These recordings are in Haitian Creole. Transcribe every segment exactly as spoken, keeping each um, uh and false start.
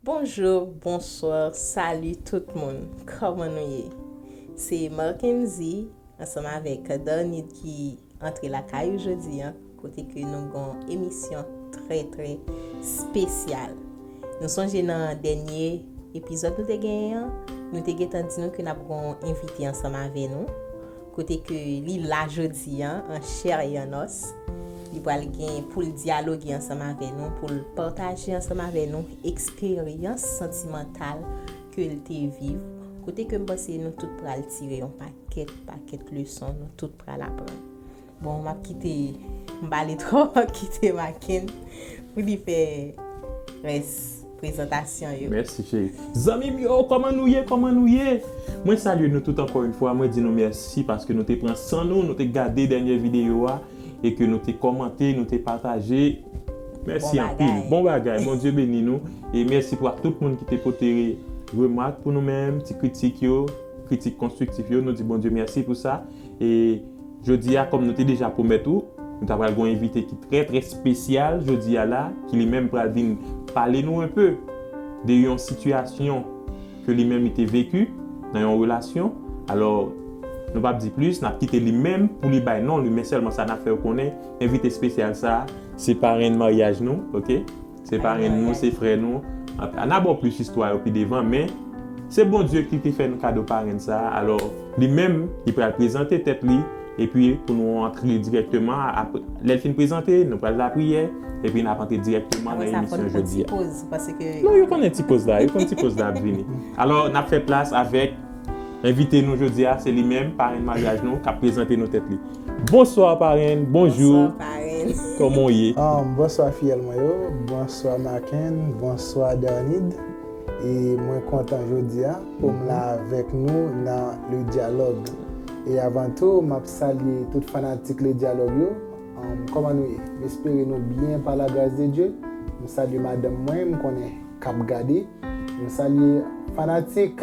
Bonjou, bonswa, sali tout moun. Kòman nou ye? Se Markenzie ansanm avèk Darnid ki antre lakay ou jodi a, kote ke nou gon emisyon trè, trè espesyal. Nou sonje nan dènye epizòd nou te genyen an, nou te gentan di nou ke n ap gon envite ansanm avè nou, kote ke li la jodi a, an chè e an os. Li pral gen pou l dyaloge ansanm avè nou, pou l pataje ansanm avè nou eksperyans santimantal ke l te viv, kote ke m panse nou tout pral tire yon pakèt, pakèt leson, nou tout pral aprann. Bon, m ap kite, m pale twòp, m ap kite Maken pou li fè rès prezantasyon yo. Mèsi, cheri. Zanmi m yo, kòman nou ye? Kòman nou ye? Mwen salye nou tout ankò yon fwa. Mwen di nou mèsi paske nou te pran san nou, nou te gade dènye videyo a e ke nou te kòmante, nou te pataje. Mèsi anpil. Bon bagay. Bondye beni nou. E mèsi pou ak tout moun ki te pote remak pou nou menm, ti kritik yo, kritik konstriktif yo. Nou di Bondye mèsi pou sa. E jodi a, kòm nou te deja pwomèt ou, nou ta pral gon envite ki trè, trè espesyal jodi a la, ki li menm pral vin pale nou enpe de yon sitiyasyon ke li menm li te veki nan yon relasyon. Alò, nou p ap di plis, n ap kite li menm pou li bay non li, men sèlman sa n ap fè w konnen, envite espesyal sa a, se parenn maryaj nou, oke? Se parenn nou, se frè nou. N a ba w plis istwa yo pi devan, men se Bondye ki te fè nou kado parenn sa a. Alò, li menm, li pral prezante tèt li, epi pou nou antre dirèkteman, apre, lè l fin prezante, nou pral lapriyè, epi n ap antre dirèkteman nan emisyon jodi a. Non, yo konnen ti poz la, yo konn ti poz la ap vini. Alò, n ap fè plas avèk envite nou jodi a, se li menm, parenn maryaj nou, k ap prezante nou tèt li. Bonswa, parenn. Bonjou. Bonswa, parenn. Kòman w ye? Ah, bonswa, fiyèl mwen yo. Bonswa, Maken. Bonswa, Darnid. E mwen kontan jodi a pou m la avèk nou nan Le Dialogue. E avan tou, m ap salye tout fanatik Le Dialogue yo. Um, kòman nou ye? M espere nou byen pa la gras de Dye. M salye madanm mwen, m konnen k ap gade. M salye fanatik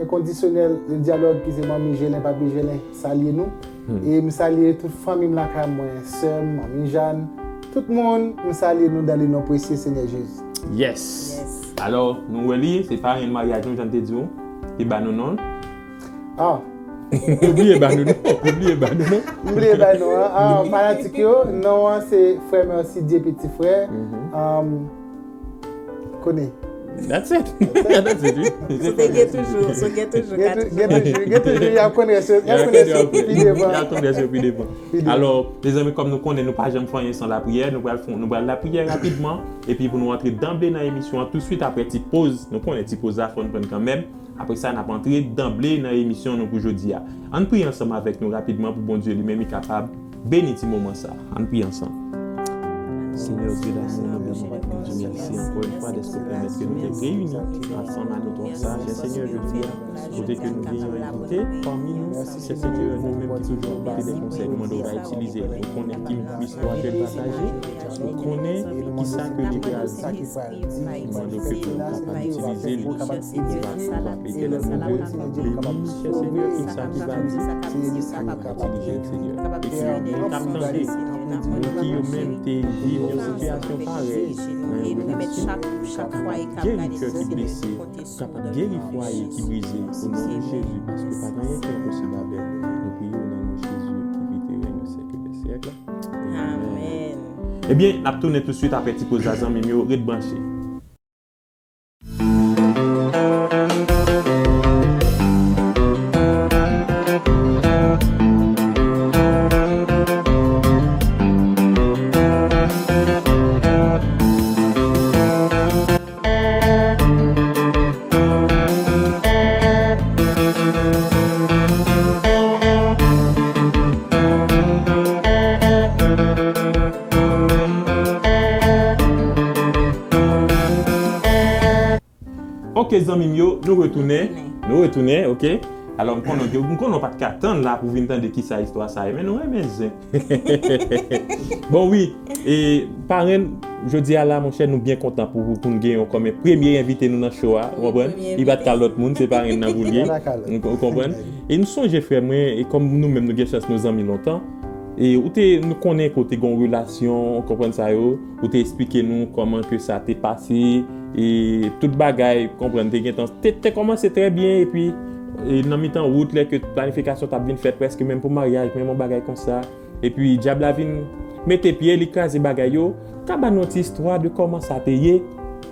enkondisyonèl Le Dialogue ki se Manmi Jelin, Papi Jelin, salye nou. E m salye tout fanmi m lakay mwen, sè m, Manmi Jeanne, tout moun, m salye nou dans le nom précieux Seigneur Jésus. Yes. Alò, nou wè li, se parenn maryaj nou, jan m te di w, te ba nou non l. Ah. Ou bliye ba nou non, ou bliye ba nou non. M bliye ba nou an. Ah, fanatik yo, non an se Frè Mercidier, piti frè. Um, Konnen. That's it. That's it, wi. Sou te gen toujou, sou gen toujou. Gen tou-, gen toujou, gen toujou, y ap konn rès yo, y ap konn rès yo pi devan. Y ap konn rès yo pi devan. Pi devan. Alò, mezanmi, kòm nou konnen, nou pa janm fè anyen san lapriyè, nou pral fè, nou pral lapriyè rapidman, epi pou nou antre danble nan emisyon an, tousuit apre ti poz, nou konnen ti poz la fò n pran kanmenm. Apre sa, n ap antre danble nan emisyon nou pou jodi a. Ann priye ansanm avèk nou rapidman pou Bondye li menm li kapab beni ti moman sa a. Ann priye ansanm. Senyè Dye damou, nou beni w, nou di w mèsi ankò yon fwa dèske w pèmèt ke nou te reyini ansanm a nou twò saj. Senyè, jodi a, kote ke nou gen yon envite pami nou, se Senyè nou menm ki toujou ap pote de konsèy, nou mande w va itilize l. Nou konnen ki istwa ke l pataje, nou konnen kisa ke li pral di. Nou mande w ke pou w kapab itilize li. Ou va, ou va plede nan non de Jezi. Beni, chè Senyè, tout sa ki va di, ke w kapab itilize l, Senyè. Epi moun k ap tande, moun ki yo menm te viv yon sitiyasyon parèy nan yon relasyon, kapab geri kè ki blese, kapab geri fwaye ki brize, o non de Jezi, paske pa gen anyen ki enposib avè w. Nou priye w nan non Jezi ki viv e règne au siècle des siècles. Amèn. Ebyen, n ap tounen tousuit apre ti poz la, zanmi m yo, ret branche. Ok, zanmi m yo, nou retounen. Nou retounen, ok. Alò, m konnen, m konnen w pa t ka tann la pou w vin tande kisa istwa sa ye, men nou renmen zen. Bon, wi, e, parenn, jodi a la, monchè, nou byen kontan pou, pou, pou n gen yon kòm premye envite nou nan show a, ou konprann? Li pa t ka lòt moun, se parenn nan pou l ye. Ou konprann? E nou sonje, frè mwen, e kòm nou menm nou gen chans nou zanmi lontan, e ou te, nou konnen ke w te gen yon relasyon, ou konprann sa yo, ou te eksplike nou kòman ke sa te pase, e tout bagay, konprann, te gentan, te, te kòmanse trè byen, epi e nan mitan wout, lè ke planifikasyon t ap vin fèt, prèske menm pou maryaj, menm yon bagay konsa, epi dyab la vin mete pye, li kraze bagay yo. Ka ba nou yon ti istwa de kòman sa te ye,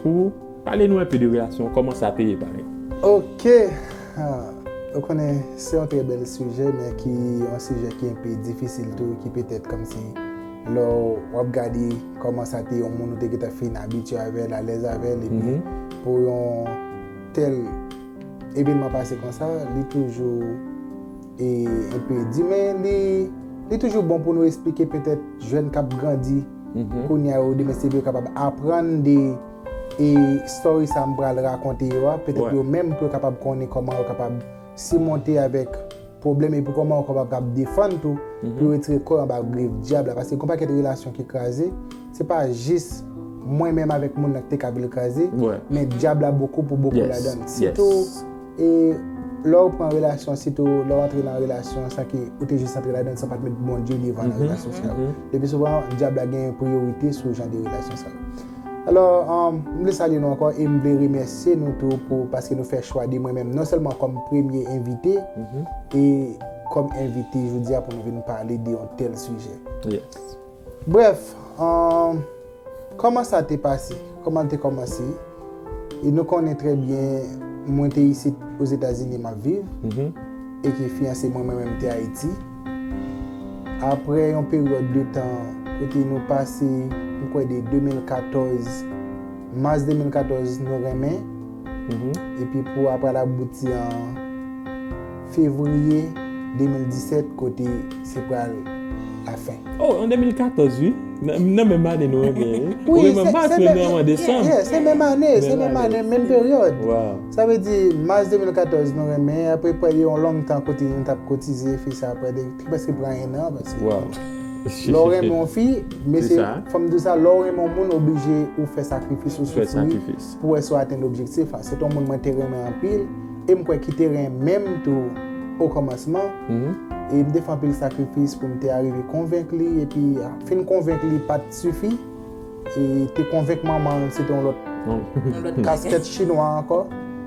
pou pale nou enpe de relasyon, kòman sa te ye, parèy. Ok. Ah, ou konnen, se yon trè bèl sijè, men ki yon sijè ki enpe difisil tou, ki petèt kòmsi lè w ap gade kòman sa te yon moun ou te gentan fin abitye avè l, alèz avè l, epi pou yon tèl evènman pase konsa, li toujou e, enpe di, men li, li toujou bon pou nou eksplike petèt jèn k ap grandi kounye a yo, demen se yo kapab aprann de e story sa m pral rakonte yo a, petèt yo menm pou yo kapab konnen kòman yo kapab simonte avèk pwoblèm epi kòman yo kapab kab defann tou pou yo retire kò yo anba grif dyab la. Paske gon pakèt relasyon ki kraze, se pa jis mwen menm avèk moun nan ki te kab kraze, men dyab la bokou pou bokou ladan l. Sitou e lè w pran relasyon, sitou lè w antre nan relasyon san ke ou te jis antre ladan l san pa t met Bondye devan nan relasyon sa yo. Lepi souvan, dyab la gen priyorite sou jan de relasyon sa yo. Alò, um, m vle salye nou ankò e m vle remèsye nou tou pou paske nou fè chwa de mwen menm non sèlman kòm premye envite e kòm envite jodi a pou nou vin pale de yon tèl sijè. Brèf, um, kòman sa te pase? Kòman l te kòmanse? E nou konnen trè byen, mwen te isit Ozetazini m ap viv e ke fiyanse mwen, mwen menm te Ayiti. Apre yon peryòd de tan kote nou pase, m kwè de de mil katòz, mas de mil katòz nou renmen, epi pou apre l abouti an fevriye de mil disèt kote se pral lafen. Oh, an de mil katòz, wi. Nan nan menm ane nou renmen, wi. Ou renmen mas, men nou renmen an desanm. Yeah, se menm ane, se menm ane, menm peryòd. Sa vle di, mas de mil katòz nou renmen, apre prè de yon long tan kote nou t ap kotize, fè sa, prè de, prèske pran en an, paske lè w renmen yon fi, mesye, fò m di w sa, lè w renmen yon moun, oblije ou fè sakrifis, ou soufri pou wè si w atenn objektif la. Se te yon moun mwen te renmen anpil, e m kwè ki te renmen m tou o kòmansman. E m te fè anpil sakrifis pou m te arive konvenk li, epi fin konvenk li pa t sifi. E te konvenk manman l, se te yon lòt, yon lòt kaskèt chinwa ankò.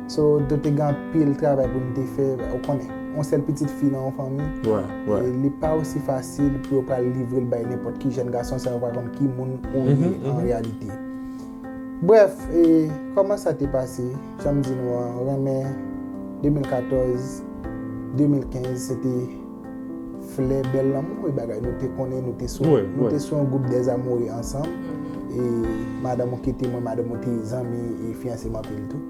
So, te, te gen anpil travay pou m te fè, ou konnen, yon sèl pitit fi nan yon fanmi. E li pa osi fasil pou yo pral livre l bay nenpòt ki jèn gason san yo pa konn ki moun ou ye an reyalite. Brèf, e kòman sa te pase? Jan m di nou an, renmen de mil katòz, de mil kenz, se te flè bèl lanmou e bagay. Nou te konnen, nou te sou, nou te sou yon gwoup dèzamoure ansanm. E madanm ou kite mwen, madanm ou te zanmi e fiyanse m anpil tou.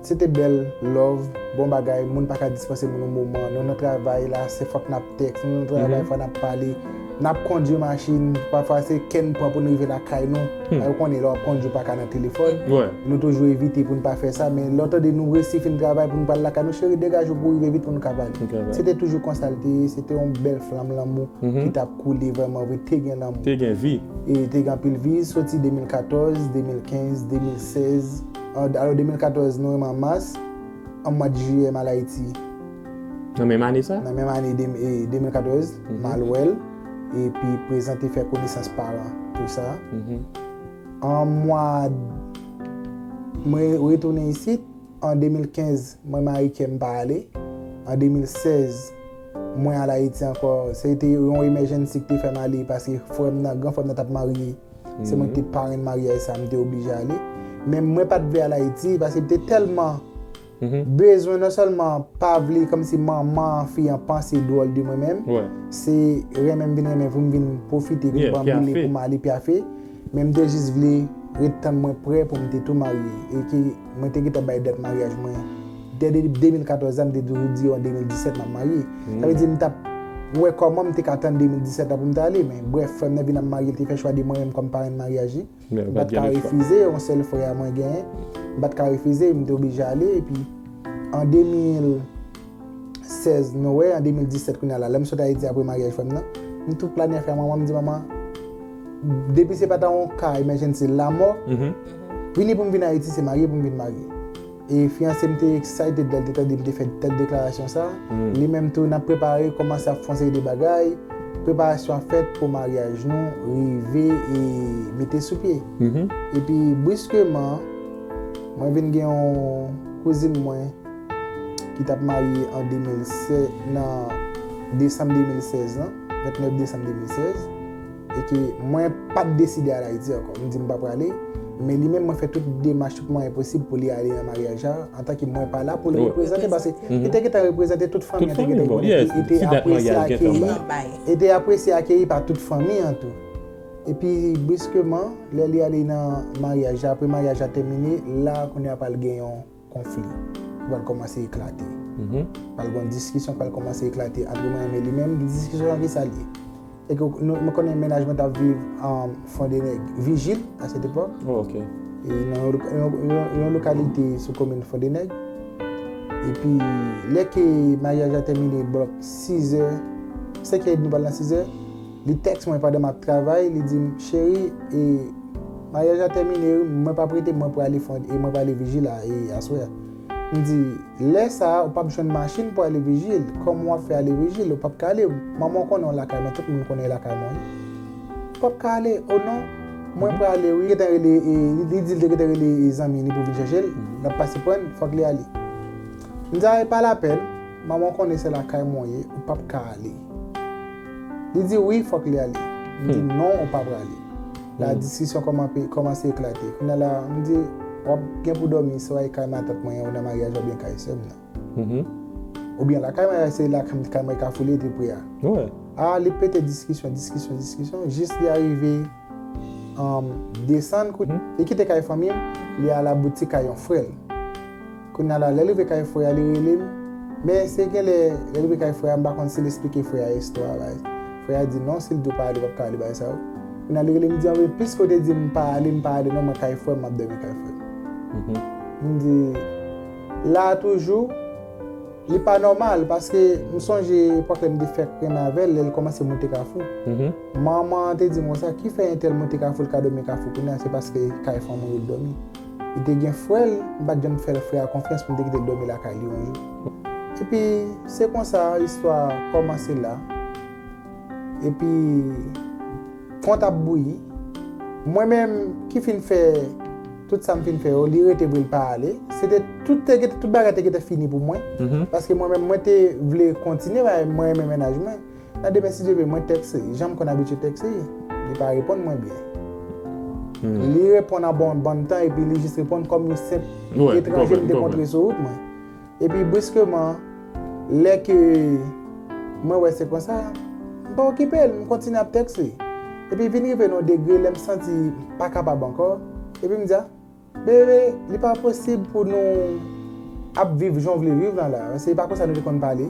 Se te bèl, love, bon bagay, moun pa ka dispanse moun yon moman. Nou nan travay la, se fòk n ap tèks, nou nan travay, fòk n ap pale. N ap kondui machin, pafwa se kè n pran pou n rive lakay nou. Ou konnen lè w ap kondui ou pa ka nan telefòn. Nou toujou evite pou n pa fè sa, men lè w tande nou resi fin travay pou n pral lakay nou, cheri, degaje w pou w rive vit pou nou ka pale. Se te toujou konsa l te ye, se te yon bèl flanm lanmou ki t ap koule vrèman vre, te gen lanmou. Te gen vi. E te gen anpil vi, soti de mil katòz, de mil kenz, de mil sèz. Alò, de mil katòz, nou renmen an mas, an mwa jiyè, m al Ayiti. Nan menm ane sa? Nan menm ane de, e, de mil katòz, m al wè l. Epi prezante, fè konesans paran, tou sa. An mwa, mwen retounen isit, an de mil kenz, mwen mari kè m pa ale. An de mil sèz, mwen al Ayiti ankò. Se te yon emèjennsi ki te fè m ale, paske frè m nan, gran frè m nan t ap marye. Se mwen ki te parenn maryaj sa, m te oblije ale. Men mwen pa t vle al Ayiti, paske m te tèlman bezwen, non sèlman pa vle kòmsi manman fi an panse dwòl de mwen menm, se renmen m vin renmen pou m vin pwofite, vin banbile pou m ale pyafe. Men m te jis vle ret tann mwen prè pou m te tou marye. E ke mwen te gentan bay dat maryaj mwen. Dè de, de mil katòz la, m te toujou di yo an de mil disèt m ap marye. Sa vle di m t ap wè kòman m te ka tann de mil disèt la pou m t ale. Men brèf, frè m nan vin ap marye, l te fè chwa de mwen menm kòm parenn maryaj li. M pa t ka refize, yon sèl frè a mwen genyen. M pa t ka refize, m te oblije ale. Epi, an de mil sèz, nou wè, an de mil disèt, kounye a la, lè m sot Ayiti apre maryaj frè m nan, m tou plane afè manman, m di, "Manman, depi se pa ta yon ka emèjennsi lanmò, vini pou m vin Ayiti, se marye pou m vin marye." E fiyanse m te excited lè l te tande m te fè tèl deklarasyon sa. Li menm tou, n ap prepare, kòmanse ap fè yon seri de bagay. Preparasyon ap fèt pou maryaj nou rive e mete sou pye. Epi, briskeman, Mwen vin gen yon kouzin mwen ki t ap marye an de mil sèz, nan desanm de mil sèz lan, vennèf desanm de mil sèz, e ke mwen pa t deside al Ayiti ankò. M di m pa prale, men li menm, mwen fè tout demach, tout mwayen posib pou li ale nan maryaj la, antanke mwen pa la, pou l reprezante, paske li te gentan reprezante tout fanmi an, te gentan, li te apresye akeyi, li te apresye akeyi pa tout fanmi an tou. Epi, briskeman, lè li ale nan maryaj la, apre maryaj la tèmine, la, kounye a pral gen yon konfli ki pral kòmanse eklate. Pral gen yon diskisyon ki pral kòmanse eklate ant mwen e li menm. Diskisyon an ki sa l ye? E ke nou, mwen konnen mennaj mwen t ap viv, um, Fondènèg, Vijil, a sèt epòk. E nan yon, yon, yon, yon lokalite sou komin Fondènèg. Epi, lè ke maryaj la tèmine, bò sizè, senkè edmi pral nan sizè, li tèks mwen pandan m ap travay, li di m, "Cheri, e, maryaj la tèmine wi, mwen p ap rete, mwen prale fon, e mwen prale Vijil la, e aswè a." M di, "Lè sa a, ou p ap jwenn machin pou ale Vijil. Kòman w ap fè ale Vijil? Ou p ap ka ale. Manman w konnen w lakay mwen, tout moun konnen lakay mwen ye. Ou p ap ka ale, o non, mwen prale wi." Li gentan rele, e, li, li di l te gentan rele, e, zanmi li pou vin chèche l. L ap pase pran l, fòk li ale. M di, "A, e pa lapèn. Manman w konnen se lakay mwen w ye, ou p ap ka ale." Li di, "Wi, fòk li ale." M di, "Non, ou pa prale." La, diskisyon kòmanse eklate. Kounye a la, m di, "W ap gen pou dòmi, swa e kay matant mwen an, ou nan maryaj, oubyen kay sè m nan." Oubyen lakay mwen, se lakay mwen, kafou li te pre a. A, li pete diskisyon, diskisyon, diskisyon, jis li arive, um, desann, kou-, li kite kay fanmi m, li al abouti kay yon frè l. Kounye a la, lè l rive kay frè a, li rele m. Men se genlè, lè l rive kay frè a, m pa konn si l esplike frè a istwa a, bagay. Frè a di non, si l di w pa ale, w p ap ka ale, bagay sa yo. Kounye a, li rele m, di, "Anben, piske w te di m pa ale, m pa ale non, mwen kay frè m, m ap dòmi kay frè m." M di, la toujou, li pa nòmal, paske m sonje epòk lè m te fèk renmen avè l, lè l kòmanse moute Kafou. Manman an te di m konsa, "Ki fè entèl moute Kafou, l ka dòmi Kafou kounye a, se paske kay fanmi w yo l dòmi." Li te gen frè l, m pa t janm fè frè a konfyans pou m te kite l dòmi lakay li yon jou. Epi, se konsa, istwa a kòmanse la. Epi, kont ap bouyi. Mwen menm, ki fin fè tout sa m fin fè yo, li rete vre l pa ale. Se te, tout te gentan, tout bagay te gentan fini pou mwen. Paske mwen menm, mwen te vle kontinye, bagay, mwen renmen mennaj mwen. Nan demen, si Dye vle, mwen tèkse. Jan m konn abitye tèkse, li pa reponn mwen byen. Li reponn an bon, bann tan, epi li jis reponn kòm yon senp etranje m te kontre sou wout mwen. Epi, briskeman, lè ke mwen wè se konsa, m pa okipe l, m kontinye ap tèkse. Epi, vin rive nan yon degre, lè m santi m pa kapab ankò, epi m di, a, Bebe, li pa posib pou nou ap viv jan w vle viv lan la. Se pa konsa nou te konn pale.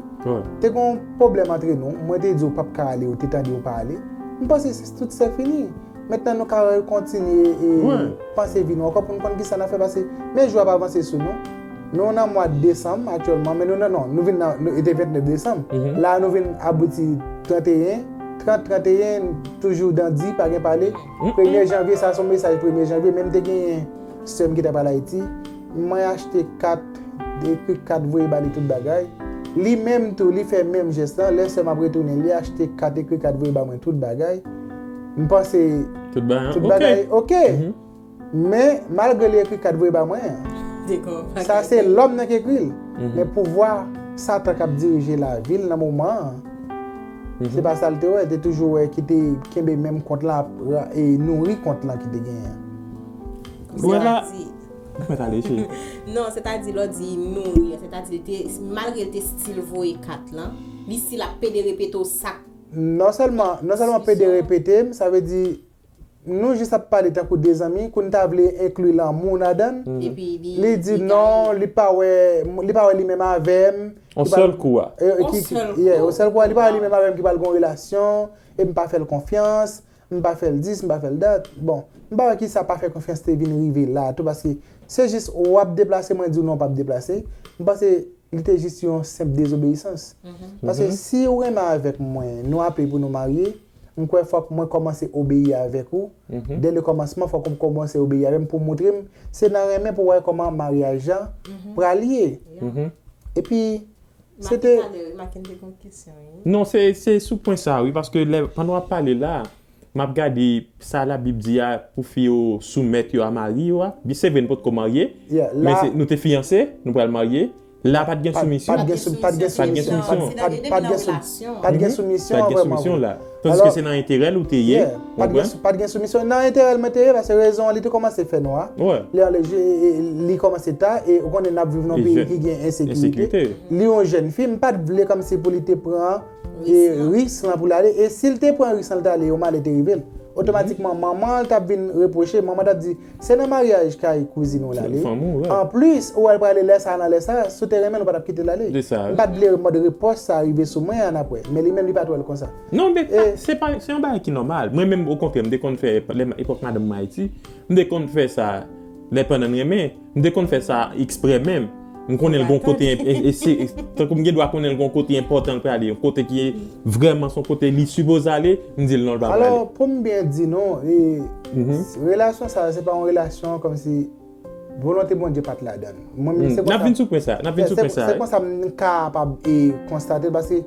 Te gen yon pwoblèm antre nou. Mwen te di w p ap ka ale, ou te tande w pa ale. M panse se tout se fini. Mentnan nou ka kontinye e panse vi nou ankò pou n konn kisa n ap fè pase. Men jou ap avanse sou nou. Nou nan mwa desanm aktyèlman, men nou nan, non, nou vin nan, nou, e te vennèf desanm. La nou vin abouti tranteyen, trant, tranteyen, toujou dan di, pa gen pale. Premye janvye, sa se yon mesaj premye janvye, men m te genyen sè m ki t ap al Ayiti, mwen achte kat, ekri kat, voye ba li tout bagay. Li menm tou, li fè menm jès lan, lè sè m ap retounen, li achte kat, ekri kat, voye ba mwen tout bagay. M panse tout bagay oke. Men, malgre li ekri kat voye ba mwen an, sa se lòm nan ki ekri l. Men pouvwa Satan k ap dirije lavi l nan moman an, se pa sa l te wè, te toujou wè ki te kenbe menm kont lan ap ra-, e nouri kont lan ki te genyen an. Ou wè la, ou mèt ale, cheri. Non, sètadi lè w di nouri an, sètadi li te, malgre l te still voye kat lan, li still ap pede repete w sa k Non sèlman, non sèlman pede repete m, sa vle di, nou jis ap pale tankou de zanmi, kou n ta vle enkli lanmou ladan l, li di non, li pa wè, li pa wè li menm avè m. Yon sèl kou a. Yon sèl kou a, li pa wè li menm avè m ki pral gen yon relasyon, e m pa fè l konfyans, m pa fè l dis, m pa fè l dat. Bon, m pa wè kisa pa fè konfyans te vin rive la tou, paske se jis w ap deplase, mwen di w non, w p ap deplase. M panse li te jis yon senp dezobeyisans. Paske si ou renmen avèk mwen, nou aple pou nou marye, m kwè fòk mwen kòmanse obeyi avèk ou. Dè le kòmansman, fòk ou kòmanse obeyi avè m pou w montre m. Se nan renmen pou w wè kòman maryaj la pral ye. Epi, se te. Non, se, se sou pwen sa, wi, paske lè, pandan w ap pale la, m ap gade sa Labib di a pou fi yo soumèt yo a mari yo a. Bi, se vre, nou potko marye, Yeah, men la, se- nou te fiyanse, nou pral marye. La, pa t gen pa, soumisyon. pa t gen sou- pa t gen Pa t gen soumisyon. soumisyon. Pa t- pa t gen sou- pa t gen soumisyon Pa t anvè gen mwen. soumisyon la. Tandiske Alò, se nan enterè l ou te ye. Yeah, pa t gen Konprann? sou- pa t gen soumisyon. Nan enterè l mwen te ye, paske rezon an, li te kòmanse fè nwa. Wè. Lè, lè, je- e- e- li kòmanse ta, e ou konnen n ap viv nan E peyi jèn- ki gen ensekirite. Ensekirite. Li yon jèn fi, m pa t vle kòmsi pou li te pran e Risk lan. risk lan pou l ale. E si l te pran risk lan, l t ale, yon malè te rive l. Otomatikman, manman l t ap vin repwoche, manman t ap di, se nan maryaj kay kouzin ou l ale. Fanm ou, wè. Anplis, ou wè l prale lè sa a nan lè sa a, si w te renmen l, ou pa t ap kite l ale. Se sa. M pa t vle mòd repwòch sa a rive sou mwen annapre. Men li menm, li pa t wè l konsa. Non, men E- se pa, se yon bagay ki nòmal. Mwen menm, okontrè, m te konn fè, lè m- epòk madanm mwen Ayiti, m te konn fè sa lè pandan n renmen. M te konn fè sa eksprè menm. M konnen l gon kote, e- e- e- se- tankou m gen dwa konnen l gon kote enpòtan l prale, yon kote ki vrèman se yon kote li sipoze ale, m di l non, l pa prale. Alò, pou m byen di nou, e, Mhm. relasyon sa a, se pa yon relasyon kòmsi volonte Bondye pa t ladan l. Mwen, Hmm. se N ap konsa. vin sou pwen sa, n ap vin sou Se- pwen sa. Se konsa m kapab e konstate l, paske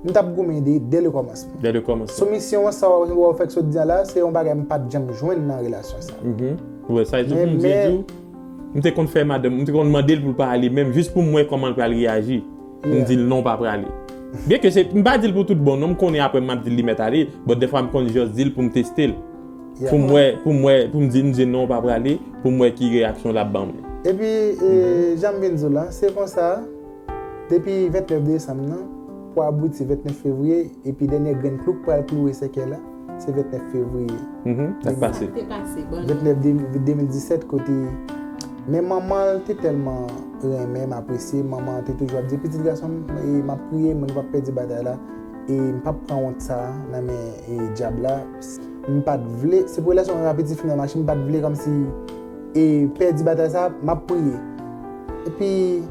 m t ap goumen de, dè le kòmansman. Dès le commencement. Soumisyon an, sa w wè w fèk sot di a la, se yon bagay m pa t janm jwenn nan relasyon sa. Mhm. Wè, sa e tout Men- moun di men- di w, m te konn fè madanm, m te konn mande l pou l pa ale menm, jis pou m wè kòman l pral reyaji. M Yeah. di l non, pa prale. Byen ke se, m pa di l pou tout bon, non, m konnen apre m ap di l li mèt ale, but dèfwa m konn just di l pou m teste l. Yeah. Pou m wè, pou m wè, pou m di, m di non, pa prale, pou m wè ki reyaksyon l ap ban mwen. Epi, e, jan m vin di w la, se konsa, depi ventnèf desanm nan, pou abouti ventnèf fevriye, epi dènye grenn klou k pral klouwe sèkèy la, se ventnèf fevriye. Mhm, sa k pase. Sa k te pase, bon. Ventnèf de- de mil disèt, kote men manman l te tèlman renmen m, apresye, manman an te toujou ap di, pitit gason m, e, m ap priye, mwen, nou p ap pèdi batay la, e m p ap pran wont sa a nan men e dyab la. M pa t vle, se pou relasyon mwen ak pitit fi m nan mache, m pa t vle kòmsi e pèdi batay sa a, m ap priye. Epi,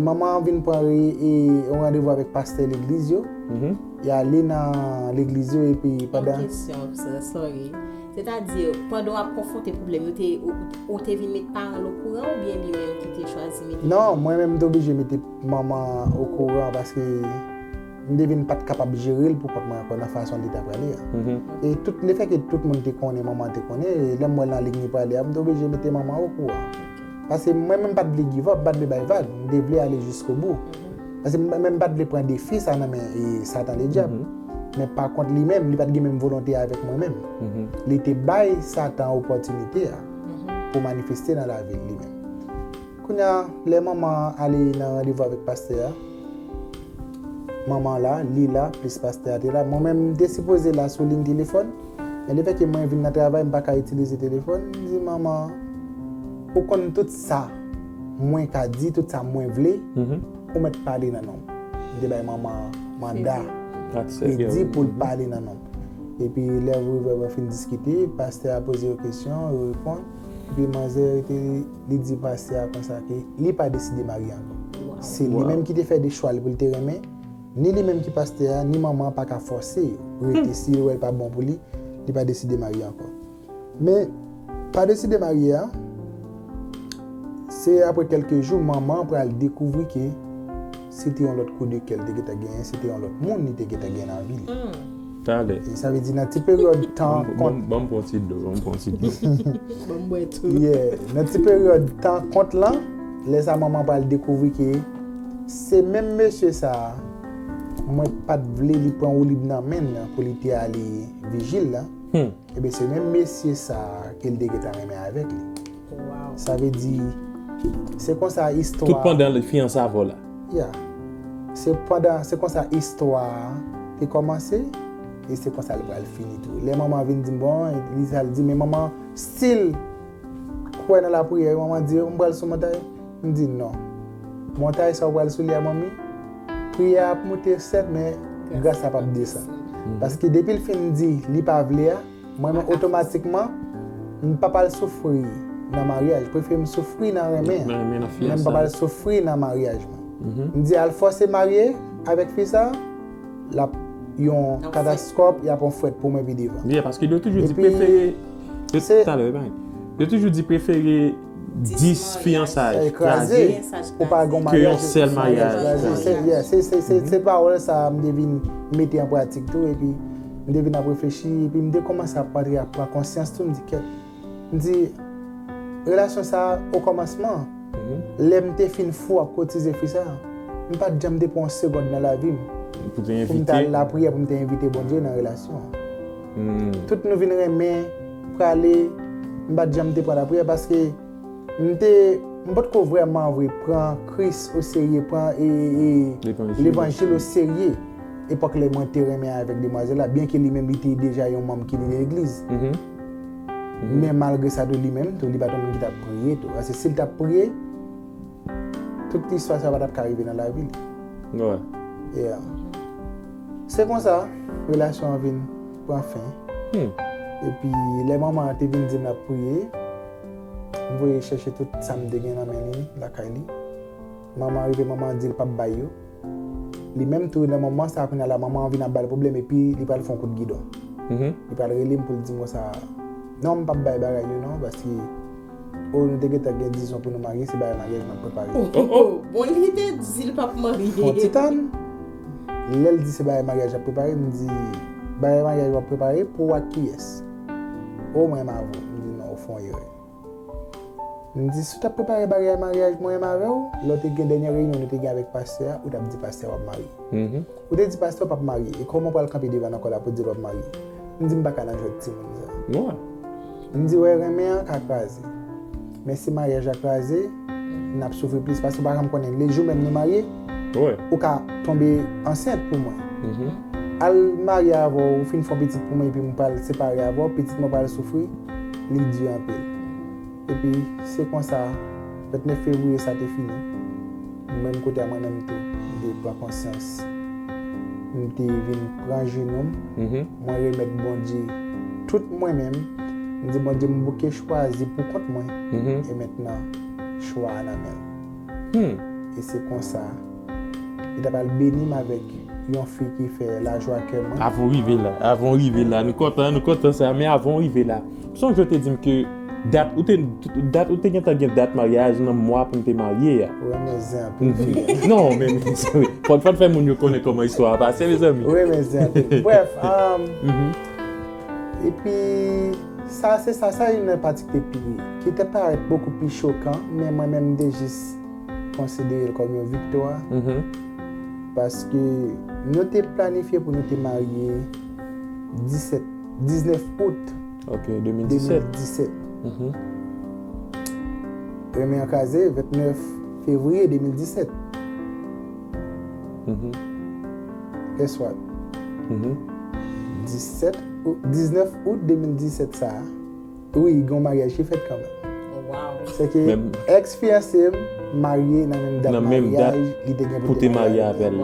manman an vin pran re- e yon randevou avèk pastè legliz yo. Mhm. Y ale nan legliz yo, epi pandan Yon kesyon, sorry. Sètadi, pandan w ap konfwonte pwoblèm yo, te, ou, ou te vin met paran l okouran oubyen li menm ki te chwazi mete? Non, mwen menm m te oblije mete manman an okouran paske m te vin pa t kapab jere l pou kont mwen ankò nan fason li t ap prale a. Mhm. E tout, lefètke tout moun te konnen, manman te konnen, e lè m wè l nan liy li prale a, m te oblije mete manman an okouran. Paske mwen menm m pa t vle give up, m pa t vle bay vag, m te vle ale jiskobou. Paske mwen menm m pa t vle pran defi sa nan men e Satan ledyab. Men pa kont li menm, li pa t gen menm volonte avèk mwen menm. Li te bay Satan opòtinite a pou manifeste nan lavi l li menm. Kounye a, lè manman an ale nan randevou avèk pastè a, manman la, li la, plis pastè a te la. Mwen menm, m te sipoze la sou liy telefòn, men lefètke mwen vin nan travay, m pa ka itilize telefòn, m di, manman, ou konn tout sa mwen ka di, tout sa mwen vle, ou mèt pale nan non m. M te bay manman an manda, kredi pou l pale nan non m. Epi lè yo fin diskite, pastè a poze yo kesyon, yo reponn. Epi manzè te, li di pastè a konsa ke li pa deside marye ankò. Se li menm ki te fè de chwa li pou l te renmen. Ni li menm ki pastè a, ni manman an pa ka fòse yo rete si yo wè l pa bon pou li, li pa deside marye ankò. Men, pa deside marye a, se apre kèlke jou, manman an pral dekouvri ke se te yon lòt kou de kè l te gentan genyen, se te yon lòt moun li te gentan genyen nan vi l. Talè. E sa vle di nan ti peryòd tan Ban kont m, ban m pran ti dlo, ban m pran ti dlo. Ban m bwè tou. Yeah, nan ti peryòd tan kont lan, lè sa manman pral dekouvri ke se menm mesye sa a, mwen pa t vle li pran woulib nan men l pou li te ale vijil la. Hmm. Ebyen, se menm mesye sa a ke l te gentan renmen avèk li. Wow. Sa vle di, se konsa istwa. Tout pandan fiyanse avè w la. Yeah. Se pandan, se konsa istwa a te kòmanse, e se konsa l pral fini tou. Lè manman vin di m, bon, li sa l di, men manman still kwè nan lapriyè, manman di, m pral sou montay. M di, non. Montay sa w pral sou li a, manmi, priyè a ap moute, sèt, men gras la p ap desann. Paske depi l fin di li pa vle a, mwen menm otomatikman, m p ap al soufri nan maryaj. Prefere m soufri nan renmen an. Nan renmen, nan Men m p ap al fiyanse. Soufri nan maryaj mwen. M di al fòse marye avèk fi sa, l ap yon katastwòf, y ap yon fwèt pou mwen pi devan. Yeah, paske yo toujou di Epi, prefere. Yo se- talè, yo toujou di prefere dis fiyansay Eh, kraze. kraze. Ou pa gon Ke maryaj. yon sèl maryaj. Kraze. Se, yeah, se, se, se, se pawòl sa a m te vin mete an pratik tou. Epi, M te vin ap reflechi, epi m te kòmanse ap antre ap pran konsyans tou, m di, kèt. M di, relasyon sa a, okòmansman, lè m te fin fou ap kotize fi sa a, m pa t janm te pran yon segond nan lavi m pou m ta al lapriyè, pou m te envite Bondye nan relasyon an. Tout nou vin renmen, prale, m pa t janm te pran lapriyè paske m te, m potko vrèman vre pran Kris oserye, pran e, e, e, levanjil oserye. Epòk lè mwen te renmen avèk demwazèl la, byenke li menm li te deja yon manm ki nan legliz. Men malgre sa tou, li menm tou, li pa t yon moun ki t ap priye tou. Paske si l t ap priye, tout istwa sa pa t ap ka rive nan lavi li. Yeah. Se konsa, relasyon an vin pran fen. Epi, lè manman an te vin di m l ap priye, m voye chèche tout sa m te gen nan men li, lakay li. Manman an rive, manman an di l p ap bay yo. Li menm tou, nan moman sa a, kounye a la, manman an vin ap ba l pwoblèm, epi li pral fè yon kout gidon. Li pral rele m pou l di m konsa, non, m p ap bay bagay yo non, paske, o, nou te gentan gen dizon pou nou marye, se bagay maryaj m ap prepare. Oh, oh, oh. Bon, li te di l p ap marye. Fè yon ti tann. Lè l di se bagay maryaj l ap prepare, m di, bagay maryaj w ap prepare pou w ak kiyès? O, mwen m avè w. M di, non, ou fè yon erè. M di, si w t ap prepare bagay maryaj mwen menm avè w, lè w te gen dènye reyinyon nou te gen avèk pastè a, ou t ap di pastè a w ap marye. Ou te di pastè a w p ap marye. E kòman w pral kanpe devan nan kò la pou w di l w ap marye? M di, m pa ka nan jwèt timoun sa. M di, wè, renmen an ka kraze. Men si maryaj la kraze, n ap soufri plis paske w pa janm konnen. Lejou menm nou marye, ou ka tonbe ansent pou mwen. Al marye avè w, ou fin fè yon pitit pou mwen, epi m pral separe avè w, pitit mwen pral soufri, li di anpil. Epi, se konsa, vennèf fevriye sa te fini. Mwen menm kote a mwen menm tou, m te pran konsyans. M te vin pran jenou m, mwen remèt Bondye tout mwen menm. M di, Bondye, m bouke chwazi pou kont mwen. E mentnan, chwa a nan men l. E se konsa, li ta pral beni m avèk yon fi ki fè lajwa kè mwen. Avan w rive la, avan w rive la, nou kontan, nou kontan sa, men avan w rive la, sonje w te di m ke dat ou te, dat ou te gentan gen dat maryaj nan mwa pou n te marye a. Ou renmen zen anpil. Non, men, fò, fò n fè moun yo konnen kòman istwa a pase, mezanmi. Ou renmen zen anpil. Brèf, um, epi, sa, se sa, sa youn nan pati ki te pi, ki te parèt bokou pi chokan, men mwen menm, m te jis konsidere l kòm yon viktwa. Paske nou te planifye pou nou te marye disèt, diznèf out Ok, de mil disèt. de mil disèt. Renmen an kraze, vennèf fevriye de mil disèt. Guess what? Disèt out, diznèf out de mil disèt sa a, wi, gen yon maryaj ki fèt kanmenm. Se ke èks fiyanse m marye nan menm dat maryaj li te gen pou te marye avè l.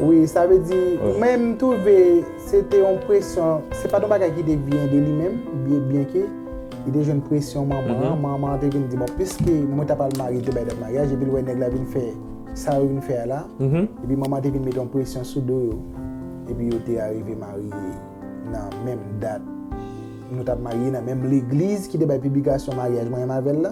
Wi, sa vle di, mwen, m twouve se te yon presyon, se pa t yon bagay ki te vyen de li menm, byen, byenke li te jwenn presyon manman an, manman an te vin di, bon, piske mwen ta pral marye, te bay dat maryaj, epi l wè nèg la vin fè sa yo vin fè a la, epi manman an te vin mete yon presyon sou do yo, epi yo te arive marye nan menm dat. Nou t ap marye nan menm legliz ki te bay piblikasyon maryaj mwen menm avè l la.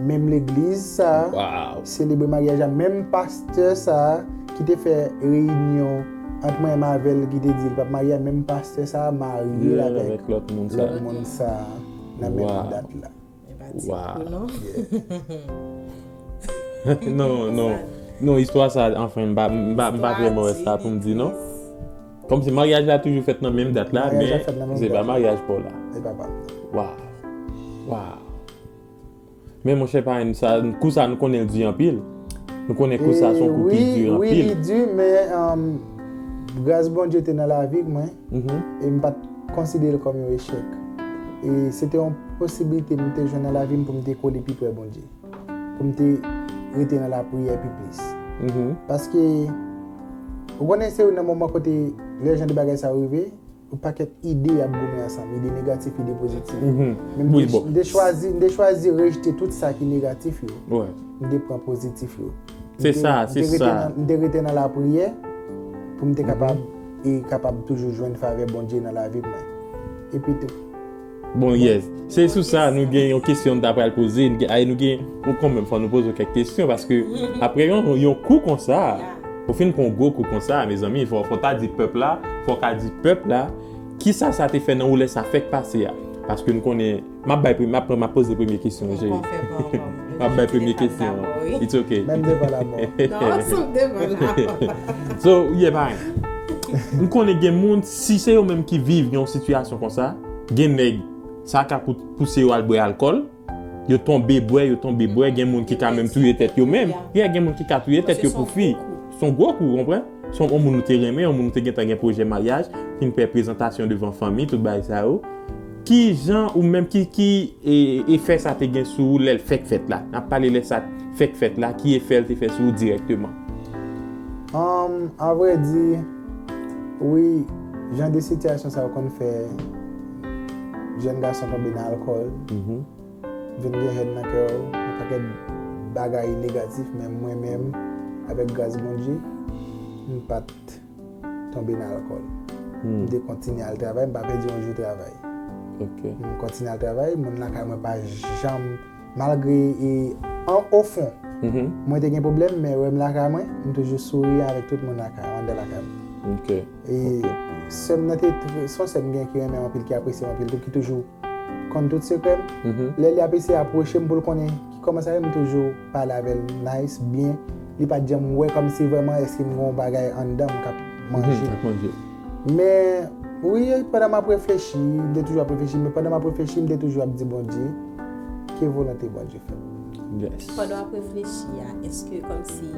Menm legliz sa a, selebre maryaj la, menm pastè sa a ki te fè reyinyon ant mwen menm avè l, ki te di l p ap marye a, menm pastè sa a marye l avèk lòt moun sa a nan menm dat la. Wow. Yeah. Non, non. Non, istwa sa, anfen, m pa, m pa, m pa vrèman wè sa pou m di, non. Kòmsi maryaj la toujou fèt nan menm dat la, men se pa maryaj pa w la. Se pa pa m. Wow. Wow. Men monchè, pa sa, kou sa nou konnen l di anpil. Nou konnen kou sa se yon kou ki di anpil. Wi, wi, li di, men, um, gras Bondye te nan lavi mwen, e m pa t konsidere l kòm yon echèk. E se te yon posiblite m te jwenn nan lavi m pou m te kole pi pre Bondye, pou m te rete nan lapriyè pi plis. Paske, ou konnen, se youn nan moman kote lè jan de bagay sa yo rive, yon pakèt ide y ap goumen ansanm, ide negatif, ide pozitif. Men m te, m te chwazi, m te chwazi rejte tout sa ki negatif yo. M te pran pozitif yo. Se sa, se sa. M te rete nan lapriyè pou m te kapab, e kapab toujou jwenn favè Bondye nan lavi mwen. Epi tou. Bon, yes. Se sou sa, nou gen yon kesyon n ta pral poze. Nou gen, ay, nou gen, ou kanmenm, fò nou poze w kèk kesyon, paske apre yon, yon kou konsa, ou fin pran yon gwo kou konsa, mezanmi, fò, fò w ta di pèp la, fò w ka di pèp la, Kisa sa te fè nan ou lè sa fèk pase a? Paske n konnen, m ap bay premye, m ap, m ap poze premye kesyon an, cheri. M ap bay premye kesyon an. It's ok. Menm devan lamò. Non, sou devan lamò. So, yeah, parenk. M konnen gen moun, si se yo menm ki viv yon sitiyasyon konsa, gen nèg, sa ka pou- pouse yo al bwè alkòl, yo tonbe bwè, yo tonbe bwè, gen moun ki ka menm touye tèt yo menm. Yeah, gen moun ki ka touye tèt yo pou fi. Se yon gwo kou, w konprann? Se yon moun ou te renmen, yon moun ou te gentan gen pwojè maryaj, fin fè prezantasyon devan fanmi, tout bagay sa yo. Ki jan ou menm, ki, ki e, efè sa te gen sou ou lè l fèk fèt la? N ap pale lè sa fèk fèt la, ki efè l te fè sou ou dirèkteman? Um, a vrè di, wi, jan de sitiyasyon sa yo konn fè jèn gason tonbe nan alkòl, vin gen hèn nan kè w, yon pakèt bagay negatif, men mwen menm, avèk gras Bondye, m pa t tonbe nan alkòl. M te kontinye al travay, m pa pèdi yon jou travay. M kontinye al travay, moun lakay mwen pa janm, malgre e an ofon, mwen te gen pwoblèm, men wè m lakay mwen, m toujou souri avèk tout moun lakay, anndan lakay mwen. E sè m nan te, se yon sè m gen ki renmen m anpil, ki apresye m anpil tou, ki toujou konn tout sekrè m. Lè li ap eseye apwoche m pou l konnen ki kòman sa ye, m toujou pale avè l nice, byen. Li pa t janm wè kòmsi vrèman èske m gen yon bagay anndan m k ap manje. Men, wi, pandan m ap reflechi, m te toujou ap reflechi, men pandan m ap reflechi, m te toujou ap di Bondye, ke volonte Bondye fèt. Pandan w ap reflechi a, èske kòmsi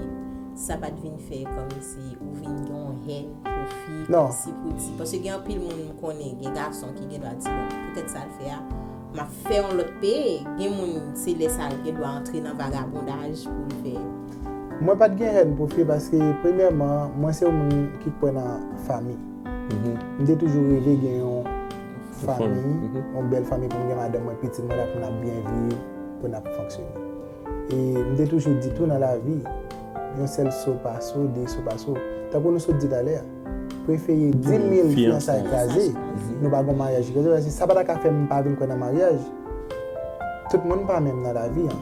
sa pa t vin fè kòmsi ou vin gen yon hèn pou fi, si pou di? Paske gen anpil moun m konnen, gen gason ki gen dwa di, bon, poutèt sa l fè a, m ap fè yon lòt peye. Gen moun, se lè sa l gen dwa antre nan vagabondaj pou l fè. Mwen pa t gen hèn pou fi paske, premyèman, mwen se yon moun ki kwè nan fanmi. M te toujou reve gen yon fanmi, yon bèl fanmi pou m gen madanm mwen, pitit mwen la, pou n ap byen viv, pou n ap fonksyone. E m te toujou di tou nan lavi, yon sèl so pa so, de so pa so. Tankou nou sot di talè a, prefere di mil fiyansay kraze, nou pa gon maryaj ki kraze, paske sa pa ta ka fè m pa vin kwè nan maryaj. Tout moun pa menm nan lavi an.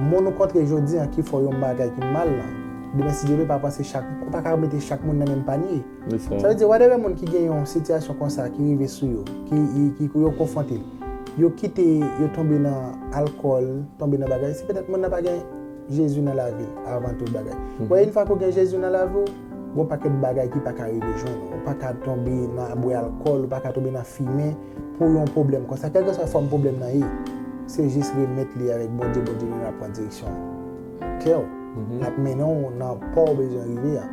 Moun ou kontre jodi an ki fè w yon bagay ki mal lan, demen si Dye vle, pa panse chak, ou pa ka mete chak moun nan menm panye. Sa vle di, whatever moun ki gen yon sitiyasyon konsa ki rive sou yo, ki, ki, ki yo konfwonte, yo kite, yo tonbe nan alkòl, tonbe nan bagay, se petèt moun nan pa gen Jezi nan lavi l avan tout bagay. Wè, yon fwa ke w gen Jezi nan lavi w, gon pakèt bagay ki pa ka rive jwenn ou. Ou pa ka tonbe nan bwè alkòl, ou pa ka tonbe nan fimen pou yon pwoblèm konsa. Kèlkeswa fòm pwoblèm nan ye, se jis remèt li avèk Bondye, Bondye menm ap pran direksyon kè w. L ap mennen w nan pa w bezwen rive a.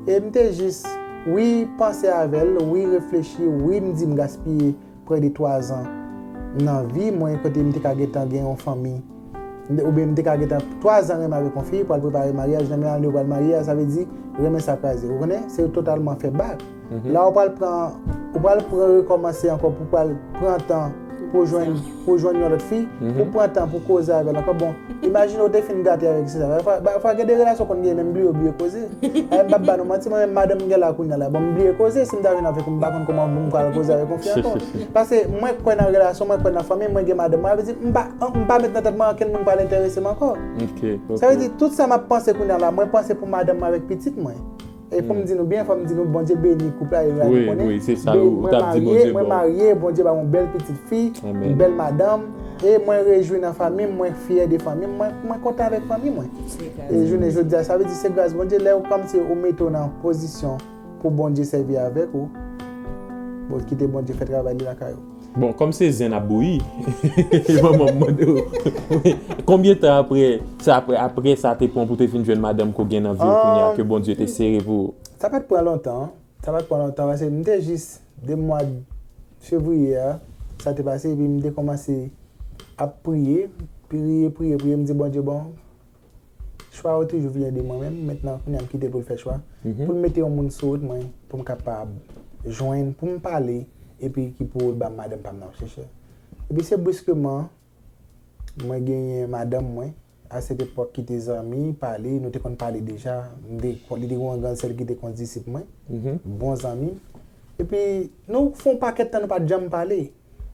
E m te jis, wi, panse avè l, wi, reflechi, wi, m di m gaspiye prè de twa zan nan vi mwen, kote m te ka gentan gen yon fanmi. M te- oubyen m te ka gentan twa zan renmen avèk yon fi, pral prepare maryaj, nan menm ane yo pral marye a, sa vle di, renmen sa kraze. Ou konnen, se totalman fè bak. La, ou pral pran, ou pral pran rekòmanse ankò pou pral pran tan pou jwenn, pou jwenn yon lòt fi, pou pran tan pou koze avè l ankò. Bon, imajine ou te fin gate avèk se sa. Fwa, fwa gen de relasyon konn gen, men m bliye, bliye koze. Eh, m p ap ba nou manti, mwen menm madanm m gen la kounye a la. Bon, m bliye koze, si m ta vin avèk ou, m pa konn kòman pou m pral koze avèk yon fi ankò. Paske mwen kwè nan relasyon, mwen kwè nan fanmi, mwen gen madanm mwen, sa vle di, m pa, m pa met nan tèt mwen ankenn moun pral enterese m ankò. Sa vle di, tout sa m ap panse kounye a la, mwen panse pou madanm mwen avèk pitit mwen. E pou m di nou byen, fò m di nou, Bondye beni koup la, e la nou konnen. Mwen marye, mwen marye, Bondye ba m yon bèl pitit fi, yon bèl madanm, e mwen rejwi nan fanmi m, mwen fyè de fanmi m, mwen, mwen kontan avèk fanmi mwen. E jounen jodi a, sa vle di se gras Bondye, lè ou kòmsi ou mete w nan pozisyon pou Bondye sèvi avèk ou, bon, kite Bondye fè travay li lakay ou. Bon, kòm se zen ap bouyi, manman m mande w, konbyen tan apre sa, apre, apre sa te pran pou te fin jwenn madanm ke w gen nan vi w kounye a, ke Bondye te sere pou ou? Sa pa t pran lontan, sa pa t pran lontan, paske m te jis de mwa fevriye a, sa te pase, epi m te kòmanse ap priye, priye, priye, priye, m di, Bondye, bon, chwa yo toujou vini de mwen menm, mentnan kounye a m kite l pou l fè chwa. Pou l mete yon moun sou wout mwen, pou m kapab jwenn, pou m pale, epi ki pou l ba m madanm pa m nan chèchè. Epi se briskeman, mwen genyen madanm mwen, a sèt epòk ki te zanmi, pale, nou te konn pale deja, m te, li te gen yon grann sè l ki te konn disip mwen, bon zanmi. Epi nou fè yon pakèt tan nou pa t janm pale.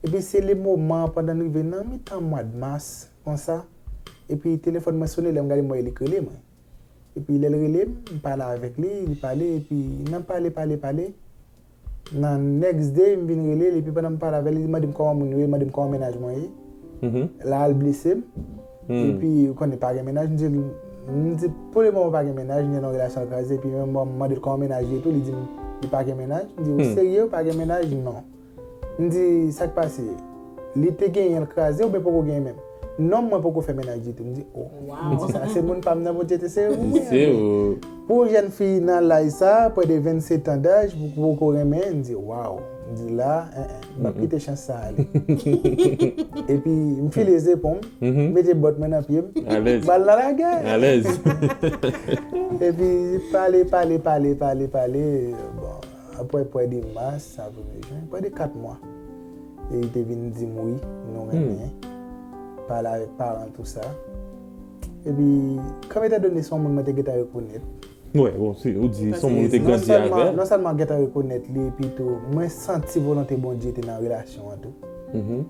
Epi se le moman, pandan n rive nan mitan mwa d mas, konsa, epi telefòn mwen sone, lè m gade, m wè li k rele mwen. Epi lè l rele m, m pale avèk li, li pale, epi nan pale, pale, pale, Nan next day, m vin rele l, epi pandan m pale avè l, li mande m kòman moun yo ye, li mande m kòman mennaj mwen ye. L al blese m. Epi, ou konnen, pa gen mennaj, m di l, m di, pou le moman, pa gen mennaj, m nan yon relasyon kraze, epi menm mwen, m mande l kòman mennaj li ye tou, li di m, li pa gen mennaj. M di, ou serye, ou pa gen mennaj? Non. M di, sa k pase? Li te genyen l kraze oubyen poko genyen menm? Non, mwen poko fè mennaj ditou. M di, o. M di, sa se moun pa m nan Bondye te sere pou mwen. Se ou. Pou yon jèn fi nan laj sa, près de vennsetan daj, pou poko renmen, m di, waw. M di, la, en, en, m p ap kite chans sa ale. Epi, m file zepon m, m mete bòt mwen nan pye m, bal nan lagè. Alèz. Epi, pale, pale, pale, pale, pale. Bon, apre près de mas, avril, me, jen, près de kat mwa. E li te vin di m wi, nou renmen. Pale avèk paran l, tou sa. Epi, kòm etandone se yon moun mwen te gentan rekonèt. Wi, bon, si ou di se yon moun ou te grandi avè l. Non sèlman gentan rekonèt li, epi tou, mwen santi volonte Bondye te nan relasyon an tou.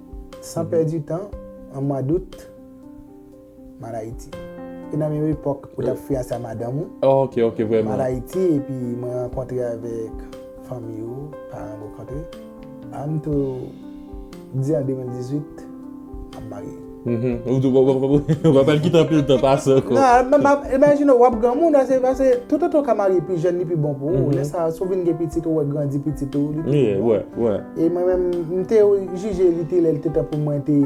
San pèdi tan, an mwa dout, m al Ayiti. E nan menm epòk, ou t ap fiyanse a madanm ou. Ok, ok, vrèman. M al Ayiti, epi mwen rankontre avèk fanmi ou, paran m rankontre. A, m tou di an de mil dizuit, m ap marye. Ou tou, w ap pral kite anpil tan pase ankò. Non, m, m, imajine w, w ap granmoun, se paske toutotan w ka marye pi jèn, li pi bon pou ou. Lè sa a, si w vin gen pitit, ou wè grandi pitit ou, li pi bon. E mwen menm, m te jije li te lè, li te tan pou mwen te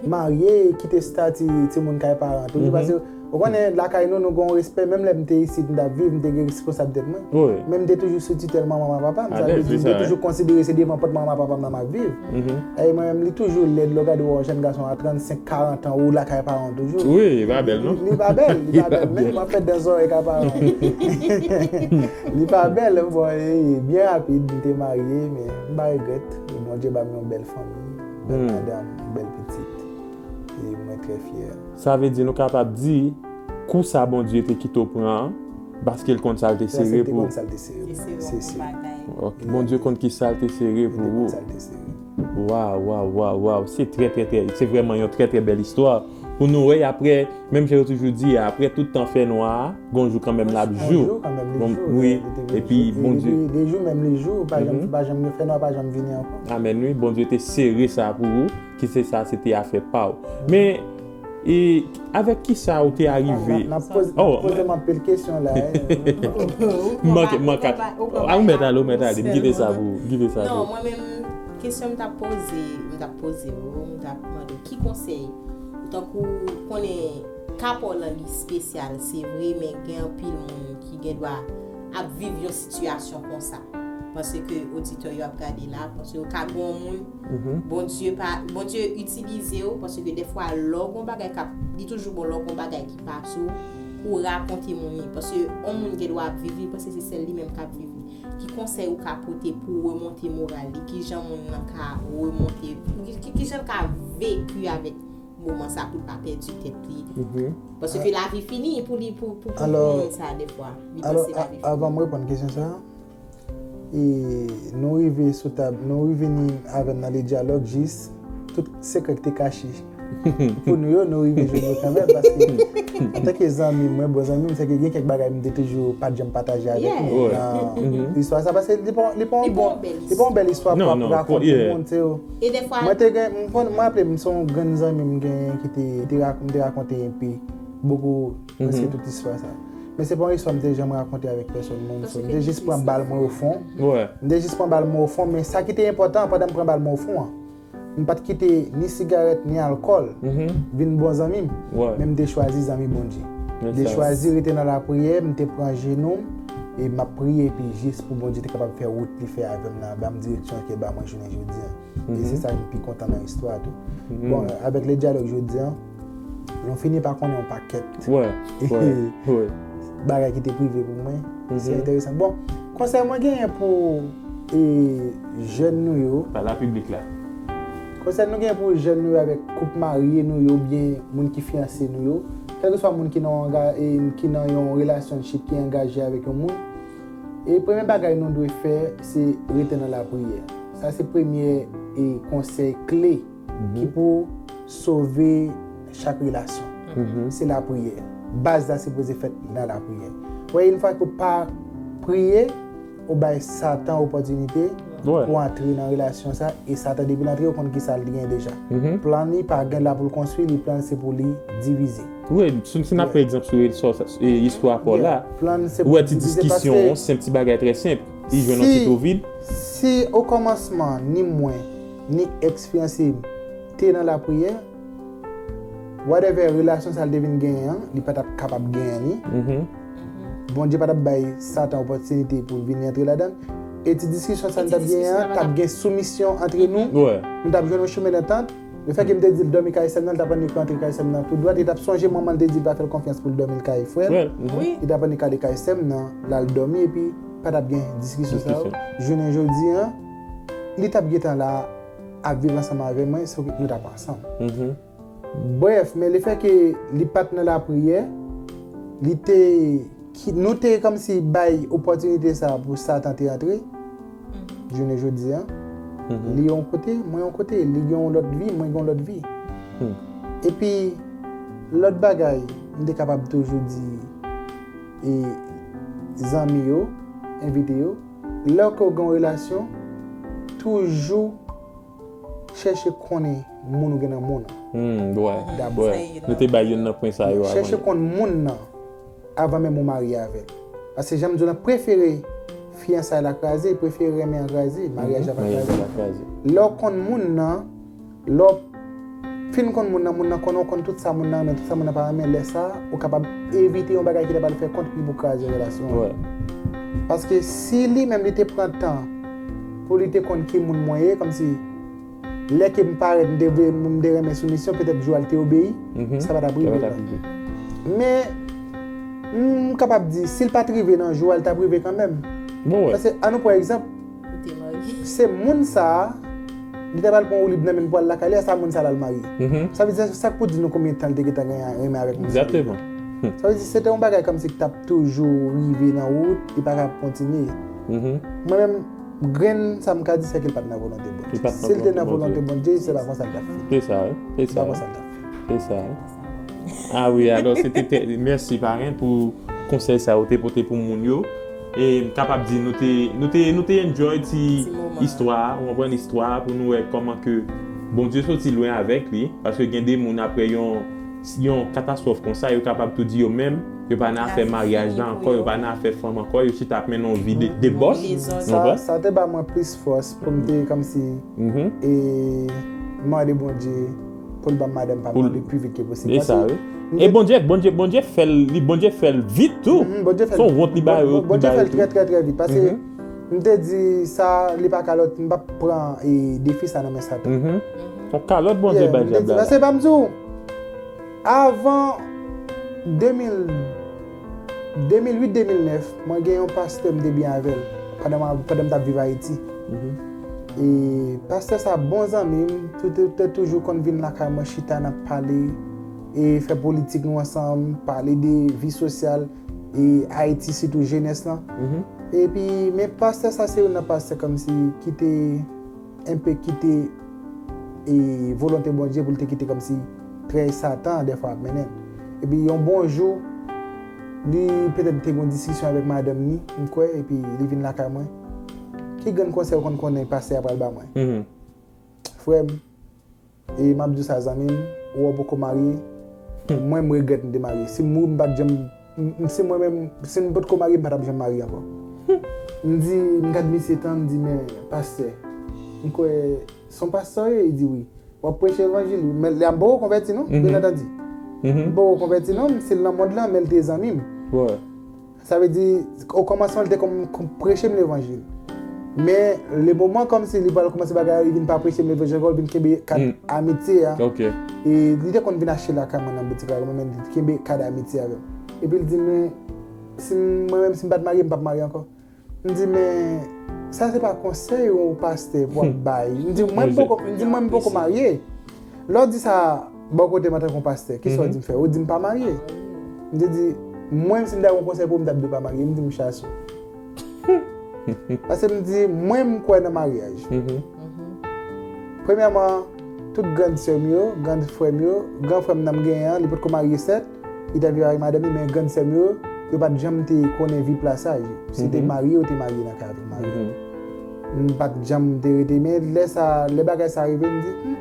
marye, kite stati timoun kay paran tou. Paske, ou konnen, lakay nou, nou gen yon respè. Menm lè m te isit, m t ap viv, m te gen responsab tèt mwen. Men m te toujou sou titèl manman m ak papa m. Sa vle di, m te toujou konsidere se devan pòt manman m ak papa m nan m ap viv. E mwen menm, li toujou lèd, lè w gade, w wè yon jèn gason a trannsenk, karant an, ou lakay paran w toujou. Wi, li pa bèl, non? Li pa bèl, li pa bèl. Menm mwen fè dan zòrèy kay paran w. Li pa bèl, bon, e, byen rapid, m te marye, men m pa regrèt. Bondye ba m yon bèl fanmi, bèl madanm, bèl pitit. E mwen trè fyè. Sa vle di nou kapab di, kou sa Bondye te kite w pran an, paske l konn sa l te sere pou ou. Se si. Ok, Bondye konn ki sa l te sere pou ou. Waw, waw, waw, waw. Se trè, trè, trè, se vrèman yon trè, trè bèl istwa. Pou nou wè, apre, menm jan yo toujou di, apre tout tan fènwa a, gon jou kanmenm l ap jou. Wi, epi Bondye. De jou menm li jou, pa janm, pa janm gen fènwa, pa janm vini ankò. Amèn, wi. Bondye te sere sa pou ou, ki se sa, se te afè pa w. Men, e, avèk ki sa ou te arive? N ap poze, poze m anpil kesyon la. M manke, m manke. A, ou mèt ale, ou mèt ale. M kite sa pou ou, m kite sa pou ou. Non, mwen menm, kesyon m t ap poze, m t ap poze w, m t ap mande w, ki konsèy, tankou konnen ka pa w lan li espesyal, se vre, men gen anpil moun ki gen dwa ap viv yon sitiyasyon konsa. Paske oditè yo ap gade la, paske yo ka gen yon moun, Bondye pa, Bondye itilize w, paske dèfwa lè w gen yon bagay k ap, li toujou bon lè w gen yon bagay ki pase w, pou w rakonte moun li. Paske yon moun gen dwa ap viv li, paske se sèl li menm k ap viv li. Ki konsèy ou ka pote pou remonte moral li? Kijan moun nan ka remonte? Ki, ki, kijan l ka veki avèk moman sa pou l pa pèdi tèt li? Paske lavi fini pou li, pou, pou, pou moun sa dèfwa. Li panse lavi fini. Avan m reponn kesyon sa, e, nou rive sou tab, nou rive ni avè m nan le dyalòg jis tout sekrè ki te kache pou nou yo, nou rive jwenn yo kanmenm, paske antanke zanmi mwen, bon zanmi m, se ke gen kèk bagay m te toujou pa t janm pataje avèk nou nan istwa sa, paske li pa, li pa yon bon, li pa yon bèl istwa pou ap rakonte moun, se yo. Mwen te gen, mwen, mwen raple m, se yon grann zanmi m gen ki te, te rak-, m te rakonte enpe, bokou, prèske tout istwa sa. Men se pa yon istwa m te janm rakonte avèk pèsonn moun, so, m te jis pran bal mwen o fon. M te jis pran bal mwen o fon, men sa ki te enpòtan, pandan m pran bal mwen o fon an, m pa t kite ni sigarèt, ni alkòl vin bon zanmi m. Men m te chwazi zanmi Bondye. M te chwazi rete nan lapriyè, m te pran jenou m, e m ap priye, epi jis pou Bondye te kapab fè wout li fè avè m nan, ban m direksyon ke l ba mwen jounen jodi an. E se sa m pi kontan nan istwa a tou. Bon, avèk le dyalòg jodi an, nou fini pa konnen yon pakèt bagay ki te prive pou mwen. Se enteresan. Bon, konsèy mwen genyen pou, e, jèn nou yo. Pale a piblik la. Konsèy nou genyen pou jèn nou yo avèk koup marye nou yo, oubyen moun ki fiyanse nou yo, kèlkeswa moun ki nan yon anga-, e, ki nan yon relationship, ki angaje avèk yon moun, e premye bagay nou dwe fè, se rete nan lapriyè. Sa se premye, e, konsèy kle ki pou sove chak relasyon. Se lapriyè. Baz la sipoze fèt nan lapriyè. Wè, yon fwa ke w pa priye, ou bay Satan opòtinite pou antre nan relasyon sa, e Satan depi l antre, ou konn ki sa l gen deja. Plan li pa gen la pou l konstwi, li plan se pou li divize. Wi, si, si n ap pran egzanp sou, sou, sou e, istwa Pòl la, ou wè ti diskisyon, senp ti bagay trè senp, li jwenn yon ti twou vid. Si okòmansman, ni mwen, ni èks fiyanse m te nan lapriyè, whatever relasyon sa l te vin genyen an, li pa t ap kapab genyen li. Bondye pa t ap bay Satan opòtinite pou l vin antre ladan l. E ti diskisyon sa n t ap genyen an, t ap gen soumisyon antre nou. Nou t ap jwenn yon chemen dantant. Lefètke m te di l dòmi kay sè m nan, li t ap annik rantre kay sè m nan tou dwat. Li t ap sonje manman l te di l pa fè l konfyans pou l dòmi l kay frè l. Li t ap annik ale kay sè m nan, l al dòmi, epi pa t ap gen diskisyon sa yo. Jounen jodi an, li t ap gentan la ap viv ansanm avè mwen, se nou t ap ansanm. Brèf, men lefètke li pa t nan lapriyè, li te, ki, nou te kòmsi bay opòtinite sa pou Satan te antre, jounen jodi an. Li yon kote, mwen yon kote, li gen yon lòt vi, mwen gen yon lòt vi. Epi, lòt bagay, m te kapab toujou di e zanmi yo, envite yo, lè ke w gen yon relasyon, toujou chèche konnen moun ou gen nan men w nan. Hmm, wè, wè. Nou te bay youn nan pwen sa yo avan. Chèche konn moun nan avan menm ou marye avè l. Paske jan m di w lan, prefere fiyansay la kraze, prefere renmen an kraze, maryaj la pa kraze. Lè w konn moun nan, lè w fin konn moun nan, moun nan konnen w konn tout sa moun nan renmen, tout sa moun nan pa renmen, lè sa a, ou kapab evite yon bagay ki ta pral fè kontri pou kraze relasyon an. Paske si li menm li te pran tan pou li te konn ki moun mwen ye, kòmsi lè ke m parèt, m te vle, m te renmen soumisyon, petèt jou a l te obeyi, sa pa t ap rive la. Men, m kapab di, si l pa t rive nan jou a, l t ap rive kanmenm. Paske, ann nou pran egzanp, se moun sa a, li ta pral pran woulib nan men l pou al lakay li, a sa moun sa a l al marye. Sa vle di, sa k pou di nou konbyen tan l te gentan genyen renmen avèk moun sa a. Sa vle di, se te yon bagay kòmsi ki t ap toujou rive nan wout, li pa ka kontinye. Mwen menm, grenn sa m ka di, se ke l pa t nan volonte Bondye. Si l te nan volonte Bondye, se pa konsa l t ap fini. Se sa, wi. Se pa konsa l t ap fini. Se sa, wi. Ah wi, alò, se te, te, mèsi, parenn, pou konsèy sa ou te pote pou moun yo. E m kapab di nou te, nou te, nou te enjoy ti istwa a, ou konprann istwa a, pou nou wè kòman ke Bondye soti lwen avèk li, paske gen de moun apre yon, yon katastwòf konsa, yo kapab tou di yo menm, yo pa nan afè maryaj la ankò, yo pa nan afè fanm ankò, yo chita ap mennen yon vi de, de bòs. Sa, sa te ba mwen plis fòs pou m te kòmsi e mande Bondye pou l ban m madanm pa m nan le pi vit ke posib. E sa, wi. E Bondye, Bondye, Bondye fè l, li, Bondye fè l vit tou. Se yon wont li ba yo, li ba yo tou. Bondye fè l trè, trè, trè vit. Paske m te di sa, li pa kalòt, m p ap pran e defi sa nan men Satan. Yon kalòt Bondye bay dyab la. Paske pa m di w, avan de mil, de mil uit, de mil nèf, mwen gen yon pastè m te byen avè l pandan m, pandan m t ap viv Ayiti. E pastè sa bon zanmi m, tou, tou, te toujou konn vin lakay mwen chita, n ap pale, e fè politik nou ansanm, pale de vi sosyal, e Ayiti, sitou jenès lan. Epi, men pastè sa se youn nan pastè kòmsi ki te enpe kite e volonte Bondye pou l te kite kòmsi trèy Satan dèfwa ap mennen l. Epi yon bon jou, li petèt te gen yon diskisyon avèk madanm ni, m kwè, epi li vin lakay mwen. Ki grenn konsèy ou konn konnen pastè a pral ba mwen? Frè m, e m ap di w sa zanmi m, ou wè w poko marye, mwen m regrèt m te marye. Si m mouri m pa t janm, m, m, si mwen menm, si m potko marye m pa t ap janm marye ankò. M di, m gad misye tan, m di, men pastè, m kwè se yon pastè w ye? Li di wi. W ap preche levanjil wi. Men li a m poko konvèti non, byen antandi. M poko konvèti non, m se l nan mond lan, men l te zanmi m. Sa vle di, okòmansman, li te konn, konn preche m levanjil. Men, le moman kòmsi li pral kòmanse bagay la, li vin pa preche m levanjil ankò, li vin kenbe kad amitye a. E li te konn vin achte lakay mwen nan boutik la, men li kenbe kad amitye avè m. Epi l di m, si m, mwen menm, si m pa t marye, m p ap marye ankò. M di, men, sa se pa konsèy yon pastè pou ap bay. M di, mwen, m poko, m di, mwen, m poko marye. Lè w di sa bò kote m antanke yon pastè, kisa w di m fè? Ou di m pa marye. M te di, mwen, si m ta gen yon konsèy pou ou, m t ap di w pa marye. M di m chase w. Paske m di, mwen, m kwè nan maryaj. Premyèman, tout grann sè m yo, grann frè m yo, gran frè m nan m genyen an, li potko marye sèt, li t ap viv avèk madanm li, men grann sè m yo, yo pa t janm te konnen vi plasaj. Si te marye, yo te marye nan kay avèk mari. M pa t janm te rete, men lè sa, lè bagay sa rive, m di, hmm,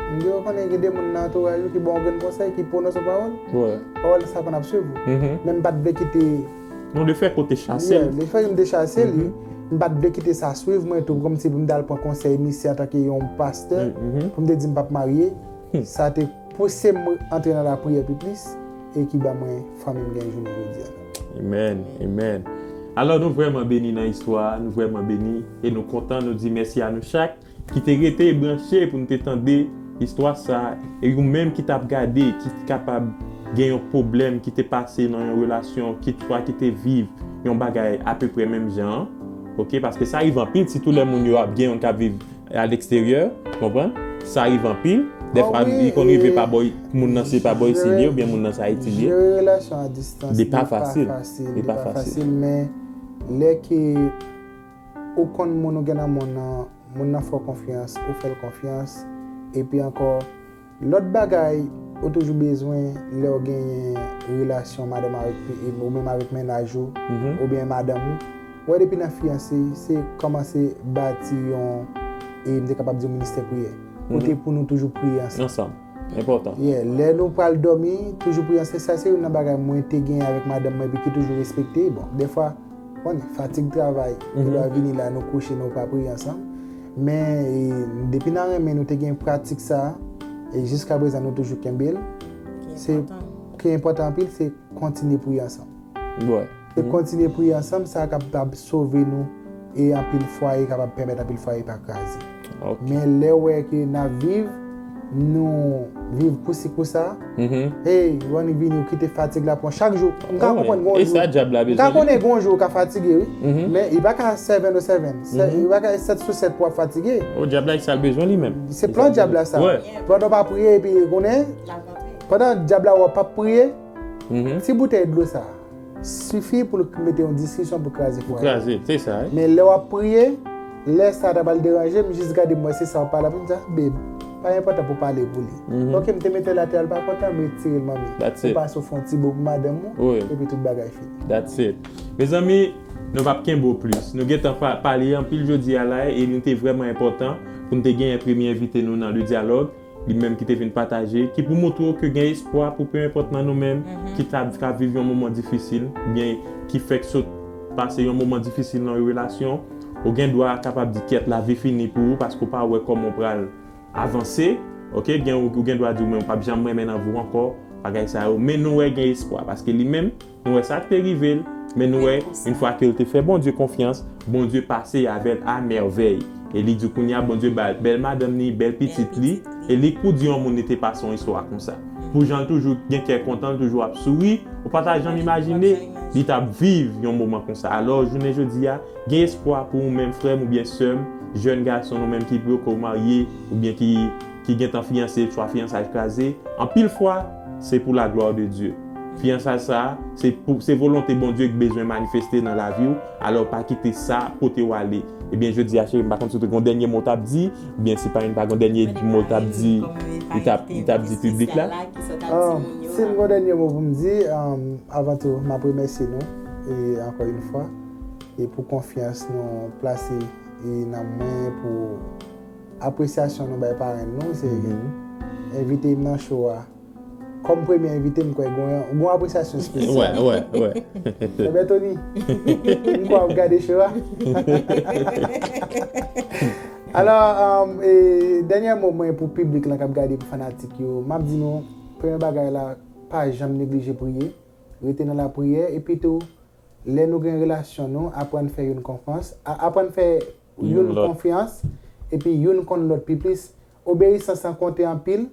m di, yo konnen gen de moun nan antouraj ou ki ba w yon grenn konsèy, ki pwononse yon pawòl. Pawòl sa konn ap swiv ou. Men m pa t vle kite Non, lefèt ke w te chase l. Lefèt ke m te chase li, m pa t vle kite sa swiv mwen tou, kòmsi pou m t al pran konsèy misye antanke yon pastè, pou m te di m p ap marye. Sa te pouse m antre nan lapriyè pi plis e ki ban mwen fanmi m gen jounen jodi a. Amen, amen. Alò, nou vrèman beni nan istwa a, nou vrèman beni e nou kontan, nou di mèsi a nou chak ki te rete branche pou n te tande istwa sa a, e ou menm ki t ap gade, ki kapab gen yon pwoblèm ki te pase nan yon relasyon, kit swa ki te viv yon bagay apeprè menm jan an, oke, paske sa rive anpil, sitou lè moun yo ap gen youn k ap viv aleksteryè, konprann? Sa rive anpil, dèfwa li konn rive pa bò, moun nan se pa bò isi li ye, oubyen moun nan se Ayiti li ye. Jere relasyon a distans li pa fasil, li pa fasil, men lè ke ou konn moun ou gen nan moun nan, moun nan fè w konfyans, ou fè l konfyans, epi ankò, lòt bagay ou toujou bezwen lè w genyen relasyon madanm avèk, ou menm avèk mennaj ou, oubyen madanm ou, ou wè depi nan fiyanse, se kòmanse bati yon, e m te kapab di yon ministè priyè, kote pou nou toujou priye ansanm. Ansanm. Enpòtan. Yeah, lè nou pral dòmi, toujou priye ansanm. Sa se youn nan bagay mwen te genyen avèk madanm mwen, epi ki toujou respekte. Bon, dèfwa, bon, fatig travay, ou dwa vini la, nou kouche, nou pa priye ansanm. Men, e, depi nan renmen, nou te gen pratik sa, e jiska prezan, nou toujou kenbe l. Se, ki enpòtan anpil, se kontinye priye ansanm. E kontinye priye ansanm, sa kapab sove nou e anpil fwaye kapab pèmèt anpil fwaye pa kraze. Men lè w wè ke n ap viv, nou viv pousi pousa, hey, w annik vini, ou kite fatig la pran chak jou. M ka konprann gen yon jou. M ka konnen gen yon jou ou ka fatige, wi. Men li pa ka seven o seven. Li pa ka sèt sou sèt pou w ap fatige. O, dyab la, e sa l bezwen li menm. Se plan dyab la sa. Pandan w pa priye, epi konnen, pandan dyab la wè w p ap priye, ti boutèy dlo sa sifi pou l mete yon diskisyon pou kraze fwaye. Pou kraze, se sa, wi. Men lè w ap priye, lè sa ta pral deranje m, jis gade m wè se sa w pale, m di, ah, babe, pa enpòtan pou w pale pou li. Ok, m te mete l atè a, l pa kontan, m retire l, manmi. Ou pase w fè yon ti bo pou madanm ou, epi tout bagay fini. That's it. Mezanmi, nou p ap kenbe w plis. Nou gentan pale anpil jodi a la, e nou te vrèman enpòtan pou n te genyen premye envite nou nan Le Dialogue. Li menm ki te vin pataje, ki pou montre w ke gen espwa pou pe enpòt nan nou menm ki ta ka viv yon moman difisil, oubyen ki fèk sot pase yon moman difisil nan yon relasyon, ou gen dwa kapab di kyèt, lavi fini pou ou, paske w pa wè kòman w pral avanse, oke, gen, ou gen dwa di w menm w p ap janm renmen nan vi w ankò, bagay sa yo, men nou wè gen espwa, paske li menm, Nou wè sa k te rive l, men nou wè, yon fwa ke l te fè Bondye konfyans, Bondye pase avè l a mèvèy. E li di kounye a Bondye ba l bèl madanm li, bèl pitit li, e li k pou di yon moun li te pase yon istwa konsa. Pou jan l toujou gen kè kontan, l toujou ap souri, ou pa ta janm imajine li t ap viv yon moman konsa. Alò, jounen jodi a, gen espwa pou ou menm, frè m oubyen sè m, jèn gason nou menm ki poko marye, oubyen ki, ki gentan fiyanse, swa fiyansay kraze. Anpil fwa, se pou la glwa de Dye. Fiyansay sa a, se pou, se volonte Bondye k bezwen manifeste nan lavi w, alò pa kite sa pote w ale. Ebyen, jodi a, cheri, m pa konn si w te gen yon dènye mo w t ap di, oubyen si pa yon, pa gen yon dènye mo w t ap di, li t ap, li t ap di piblik la. Si m gen yon dènye mo pou m di, avan tou, m ap remèsye nou, e ankò yon fwa, e pou konfyans nou plase e nan mwen, pou apresyasyon nou bay parenn nou, se envite m nan show a. Kòm premye envite, m kwè gen yon, gen yon apresyasyon espesyal. Wè, wè, wè. Enben, Tony, m kwè w ap gade show a. Alò, um, e, dènye mo mwen pou piblik lan k ap gade, pou fanatik yo, m ap di nou, premye bagay la, pa janm neglije priye. Rete nan lapriyè, epi tou, lè nou gen relasyon nou, aprann fè youn konfyans, a, aprann fè youn konfyans, epi youn konn lòt pi plis. Obeyisans lan konte anpil.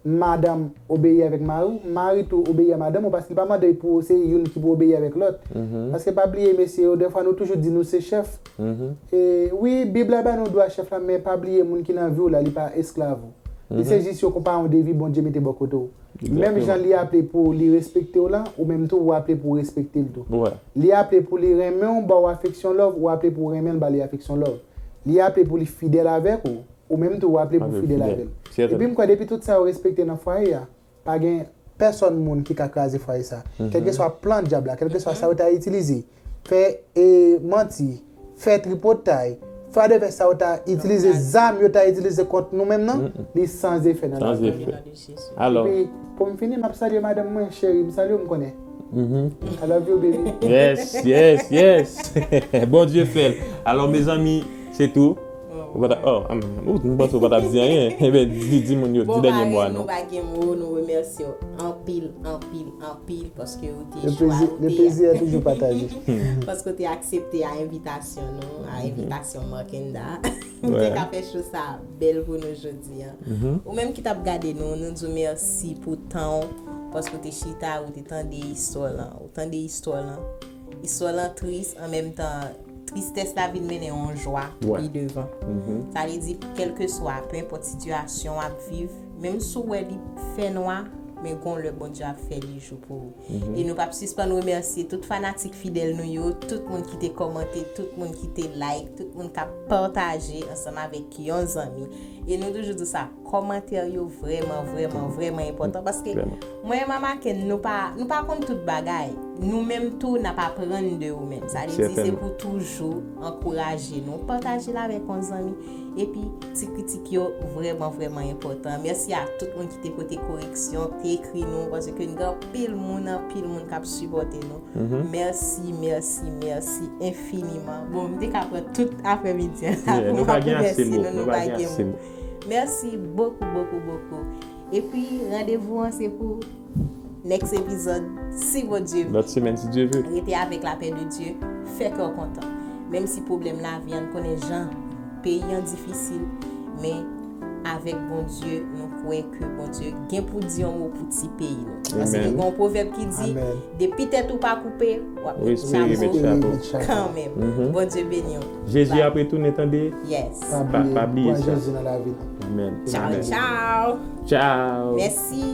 Madanm obeyi avèk mari w, mari tou obeyi a madanm ou, paske li pa mande pou se youn ki pou obeyi avèk lòt. Paske pa bliye, mesye yo, dèfwa nou toujou di nou se chèf. E wi, Bib la ba nou dwa chèf la, men pa bliye moun ki nan vi w la, li pa esklav ou. Li se jis yon konpayon de vi Bondye mete bò kote w. Menm jan li aple pou li respekte w lan, ou menm tou ou aple pou w respekte l tou. Li aple pou li renmen w, ba w afeksyon, love, ou aple pou w renmen l, ba li afeksyon, love. Li aple pou li fidèl avèk ou, ou menm tou ou aple pou w fidèl avè l. Epi m kwè depi tout sa yo respekte nan fwaye a, pa gen pèsòn moun ki ka kraze fwaye sa. Kèlkeswa plan dyab la, kèlkeswa sa yo ta itilize, fè e, manti, fè tripotay, fwa de fè sa yo ta itilize zam yo ta itilize kont nou menm nan, li san efè nan lavi nou. Alò. Epi, pou m fini, m ap salye madanm mwen, cheri, m salye w, m konnen. I love you, baby. Yes, yes, yes. Bondye fè l. Alò, mezanmi, se tou. Ou pa ta, oh, m panse ou pa t ap di anyen. Ebyen, di, di moun yo, di dènye mo a non. Nou pa gen mo, nou remèsye w anpil, anpil, anpil paske ou te chwa, ou te. Le plaisir est toujours partagé. Paske ou te aksepte a envitasyon nou, a envitasyon Markenda. Ou te ka fè cho sa bèl pou nou jodi a. Ou menm ki t ap gade nou, nou di w mèsi pou tan w, paske ou te chita, ou te tande istwa lan. Ou tande istwa lan. Istwa lan tris, an menm tan, tristès la vin mennen yon jwa pi devan. Sa vle di, kèlkeswa, pe enpòt sitiyasyon w ap viv, menm si w wè li fè nwa, men gon lè Bondye ap fè li jou pou ou. E nou p ap sispann remèsye tout fanatik fidèl nou yo, tout moun ki te kòmante, tout moun ki te like, tout moun k ap pataje ansanm avèk yon zanmi. E nou toujou di sa, kòmantè yo vrèman, vrèman, vrèman enpòtan paske mwen e Mama Ken, nou pa, nou pa konn tout bagay. Nou menm tou, n ap aprann de ou menm. Sa vle di, se pou toujou ankouraje nou, pataje l avèk yon zanmi. Epi, ti kritik yo vrèman, vrèman enpòtan. Mèsi a tout moun ki te pote koreksyon, te ekri nou, paske n gen anpil moun, anpil moun k ap sipòte nou. Mèsi, mèsi, mèsi enfiniman. Bon, m te ka pran tout aprèmidi an la pou m ap remèsye nou, nou pa gen mo. Mèsi bokou, bokou, bokou. Epi, randevou an se pou next episode, si Bondye vle. Lòt semèn, si Dye vle. Rete avèk lapè de Dye, fè kè w kontan. Menm si pwoblèm lavi an, n konnen jan peyi an difisil, men avèk Bondye, nou kwè ke Bondye gen pou di yon mo pou ti peyi nou. Paske gen yon pwovèb ki di, depi tèt ou pa koupe, w ap met chapo kanmenm. Bondye beni w. Jezi ap retounen, tande. Yes. Pa bliye sa. Pran Jezi nan lavi nou. Amèn. Tchaw, tchaw. Tchaw. Mèsi.